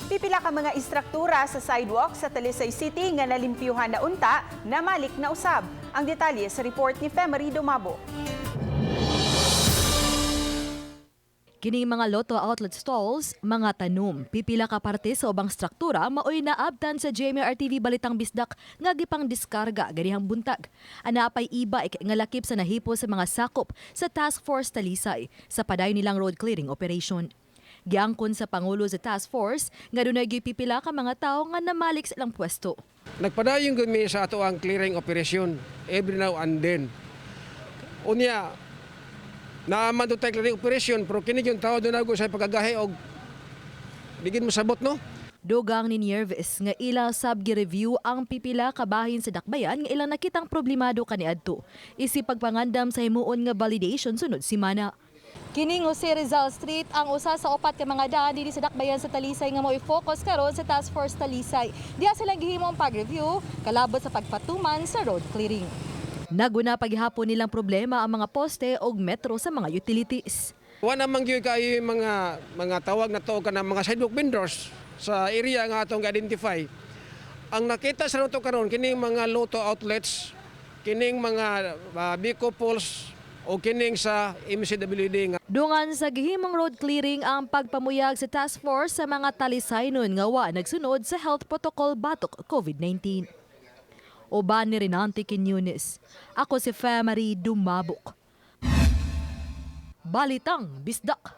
Pipila ka mga istruktura sa sidewalk sa Talisay City nga nalimpyuhan na unta, namalik na usab. Ang detalye sa report ni Femery Dumabo. Kining mga lotto outlet stalls, mga tanom, pipila ka parte sa ubang struktura maoy naabtan sa GMRTV Balitang Bisdak nga gipang diskarga ganihang buntag. Ana pay e-bike nga lakip sa nahipo sa mga sakop sa Task Force Talisay sa padayon nilang road clearing operation. Giangkon sa pangulo sa task force nga dunay gipipila ka mga tawo nga namalik sa ilang pwesto. Nagpadayon gud mi sa ato ang clearing operation every now and then. Unya, naaman do tay clearing operation, pero kini yung tao doon sa pagkagahi og digin mo sabot, no? Dugang ni Nieves nga ila sab gi-review ang pipila ka bahin sa dakbayan nga ilang nakitang problemado kaniadto. Isip pagpangandam sa himuon nga validation sunod simana. Kining Jose Rizal Street ang usa sa upat ka mga daan dinhi sa dakbayan sa Talisay nga mo'y focus karon sa Task Force Talisay. Diha silang gihimo ang pag-review kalabot sa pagpatuman sa road clearing. Naguna paghihapon nilang problema ang mga poste og metro sa mga utilities. Wa naman gyud kaayo yung mga tawag na to kanang mga sidewalk vendors sa area nga atong identify. Ang nakita sa nato karon, kining mga lotto outlets, kining mga Bico poles o kining sa MCWD nga Dungan sa gihimong road clearing ang pagpamuyag sa task force sa mga Talisaynon nga wa nagsunod sa health protocol batok COVID-19. Uban ni Renante Quiñones. Ako si Femary Dumabok. Balitang Bisdak.